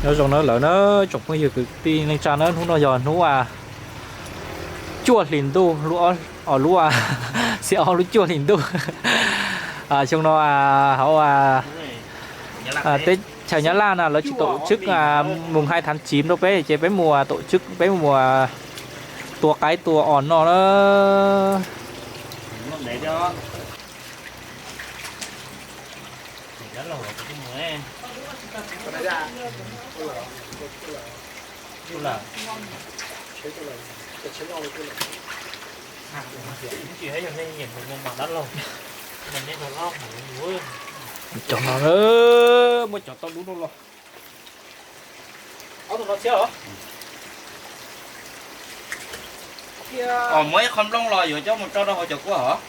Nyob zoo na lawm na tsoom phooj ywg kwv tij neej tsa na, hnub no yog hnub cuaj hlis ntuj, lub, lub xiab ob lub cuaj hlis ntuj. Xyoo no hauv teb chaws Nyab Laj na lawv tsis tổ chức mùng hai tháng chín rau peb ces peb mus tổ chức, peb mus tua qaib tua os no na. Cov no, muab cov tau dub no los. Muab ib qho nplooj los yuav coj mus tso rau hauv cov kua hov.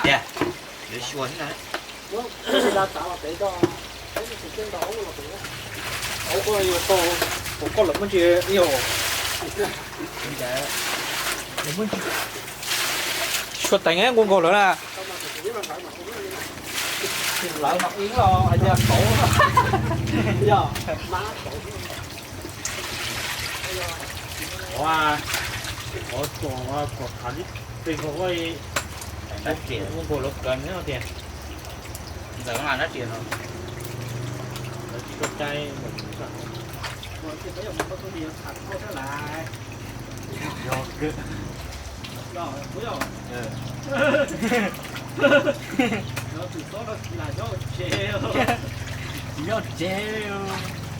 Tias, yuav xyuas thiab na. Xyuas teev nqua nkaus lawm na. Lawv no ib los hais tias kauv. Ua, ua tsuas ua kom khav li plig nkaus ua, ua nkaus lawv kawm nyob tias ntxawm mas dab tsi no, lawv tsis tau cai. Tsis nyob tsev,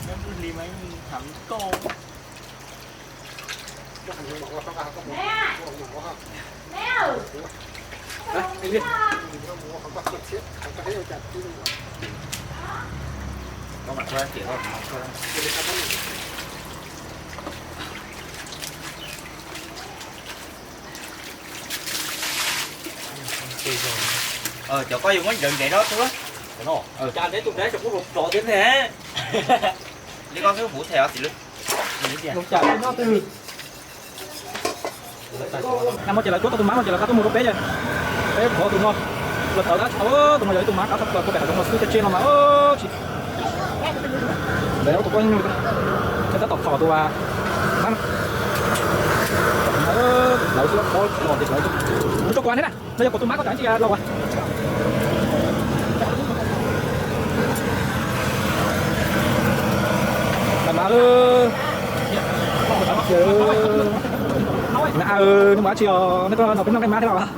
nyob ntuj hli mas yeej tham li koj. Cov koj yuav muab ntsev ntsev rau tus. Cas ntev tus ntev tseem kuj hluas plhov thiab ne. Li koj twb huv them os xim lwm. Cas nyob twg. Nag hmo ces lawv tuaj tau tus mab no ces lawv qab tuaj mus rau peb ces peb thov tus no. Los tawv dab tsi, tus no yog ib tug mab qab tshaj plaws puag pem hav zoov no xwb, caj tseb no mas tsis. Ntawd tus poj ntxoog tab tom thom tus mab no. Lawv xwb, tus tso kuv thiab na, no yog kuv tus mab koj tseem ntsia los as. Mas, mas, nws mus dab tsi os, nej tuaj no peb noj nqaij mab thiab los.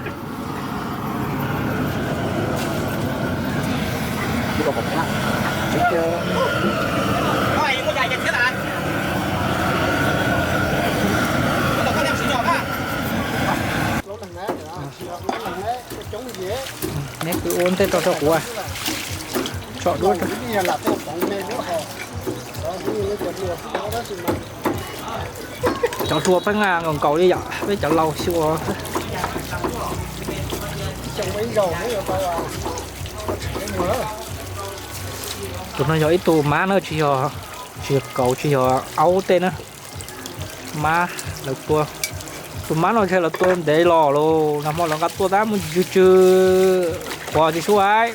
Neb kwv ua ntej tso rau kuv, tsom duab. Cov hluas pheej nkaus nkaus li yom, peb cov laus xyuas. Tus no yog ib tug mab na, tsis yog, tsis yog kauv, tsis yog aub tej na. Mab lawv tua, tus mab no ntshe lawv tua ntev los lawm, nag hmo lawv nqa tuaj tab muaj tsw tsw, qhuav tsis suab.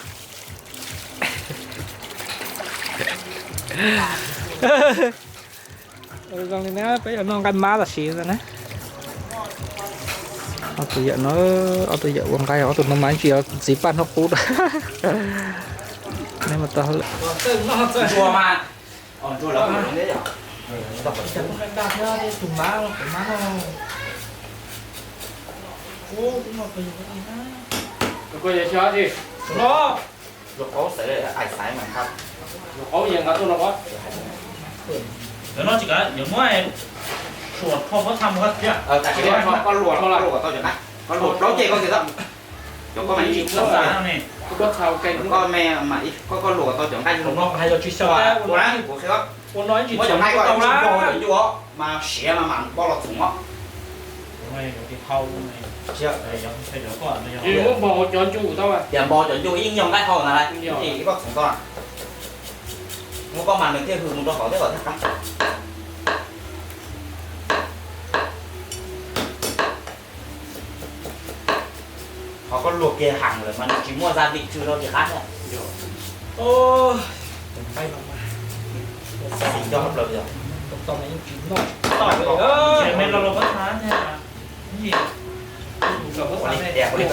Zoo li na peb yuav noj nqaij mab tam sim na. Ob tug yawm no, ob tug yawm ua nqaij, ob tug no mas tsis yog txiv paj hnub qub. Luag qaub xaiv mas, luag qaub yeej nqa tuaj no. Cov no tsis kav, yuav muab suam rho muab txha mus hab tiag. Koj luam, koj luam tau cov nqaij, koj luam plaub ceg koj ntxiv tau. Cov koj mas ib tsis txhob, koj me mas koj, koj luam tau cov nqaij no hais yog tsis xyaw ua na, kuv qhia. Muab cov nqaij koj ib tsis npog cov ncuj os, mas siav mas mam npoj los txhoov os. Muab npog cov ncuj tau, tias npog cov ncuj yeej yog nqaij hau ntag lauj, ib koj txhoov tau. Muab koj mas nws thiaj hws mus rau hauv thiab kom thiaj qab. Ho koj luag kiag heev lawm mas nws tsis muaj gia vị tsw rau tsis qab thiab. Xis coj plaws yog. Ua li tias, ua li.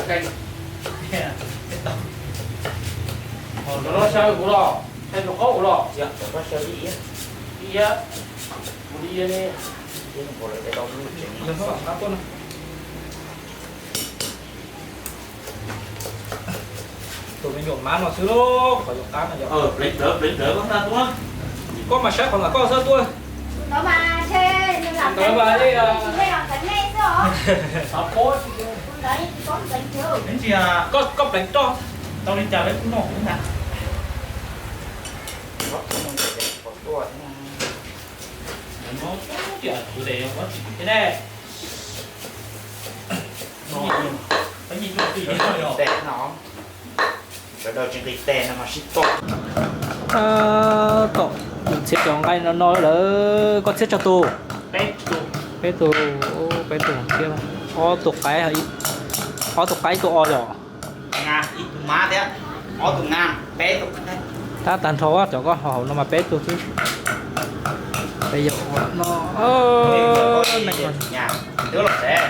Los no saib kuv los, saib rau qhov kuv los. Ib yam, ib yam, mus li ne. Tus me nyuam mab no xwb lauj, qhov yuav qab no yog. Pleev dlawv, pleev dlawv koj na tuaj. Koj mas saib qhov ntawm koj xwb tuaj. Ntawd mas li, koj, koj pleev roj tau li cas peb kuj noj ntag. Kuv tias kuv tsis thiab ne. Tes no, sawv daws tsis nqis tes no mas sib tog. Tom txiav cov nqaij no no lawm, koj txiav tsawg tus? Peb tus, peb tus thiab. Ob tus qaib, ob tus qaib ib tus os yom. Ib tus mab thiab, ob tus nab, peb tus. Tab tag nrho cov koj haus no mas peb tus xwb. Peb yog ua no, twb los tsev,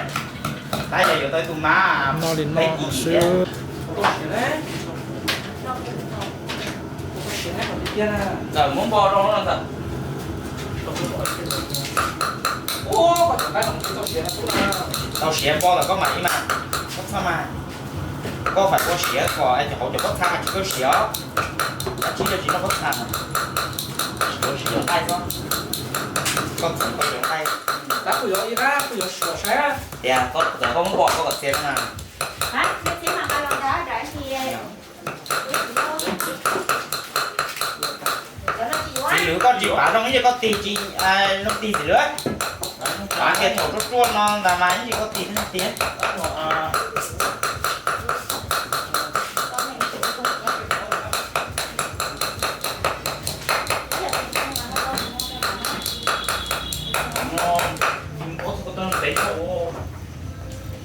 tab yog yuav tau ib tug mab no li no xwb. Ntawm muab npo rau no ntawm. Tau siav npo ntawm koj mam li mas, pob txha mas. Koj fais koj siav kom hauv cov pob txha mas tsis kawg siav os. Dab tsi yog tsis noj pob txha mas, tsis yuav nqaij xwb. Koj txhoov koj yuav nqaij. Tab kuj yuav ib qab kuj yuav suav saib. Tias koj txhoov koj muab npo koj kom txiav na. Txiv lwm koj tsis pav zoo ib yam koj tig tsis, zoo tig txiv lwm. Pav tias thaum ruaj ruaj no ntag mas ib yam koj tig tig.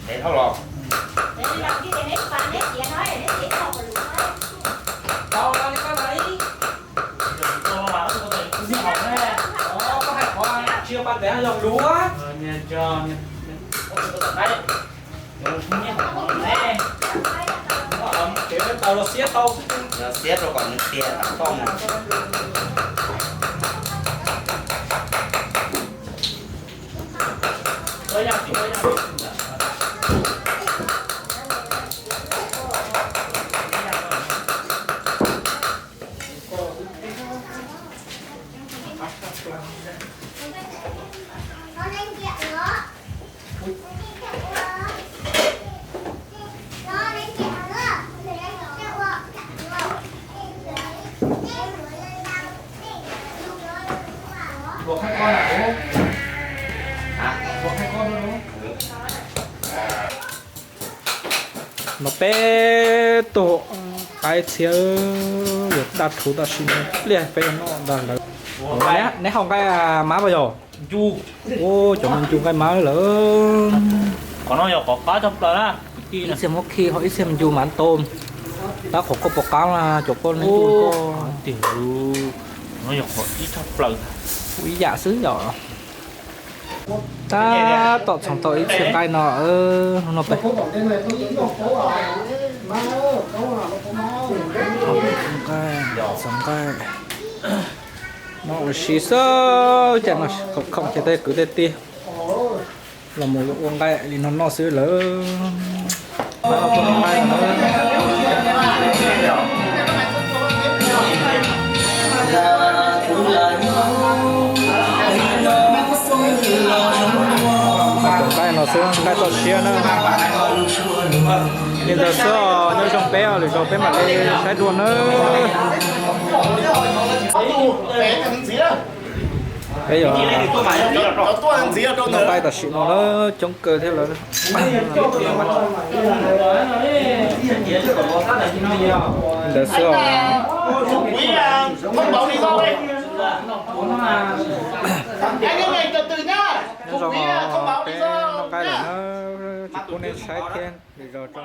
Ntev dhau los. Koj hais qhov tsis yog pa ntev yog luv. Kev peb taws los xiab tau xwb. Yog xiab rau kom nws tiag tam toj na. No peb tug qaib txhiab yuav daj rhuv tam sim no pliaj peb yuav noj ntag lawm. Neb haus nqaij mab puas yog? Ua cov me ncu nqaij mab lawm. Qhov no yog qhov qab tshaj plaws na. Ib txhia muab khi ho ib txhia me ncu mab tau. Tab qhov koj puas qab na cov koj ne. Qhov no yog qhov ib tshaj plaws. Ua ib yam xwb yom. Tab tom txhoov tau ib txhia nqaij no, hnub no peb txhoov nqaij, txhoov nqaij. No ua si xwb, cas no khoom khoom ces tej kwv tej tij los mus yuav ua nqaij li no noj xwb lawm. Nqaij no xwb, nqaij toj siab na. Li ntawd xwb os, nyob zoo peb os, lwm zaus peb mam li saib dua nawb. Peb yog noj nqaij tam sim no lawm, coob kawg thiab lawm. Ntawd xwb os. Nyob zoo os, peb noj nqaij lawm na, tsis pub nej saib thiab, lwm zaus tso.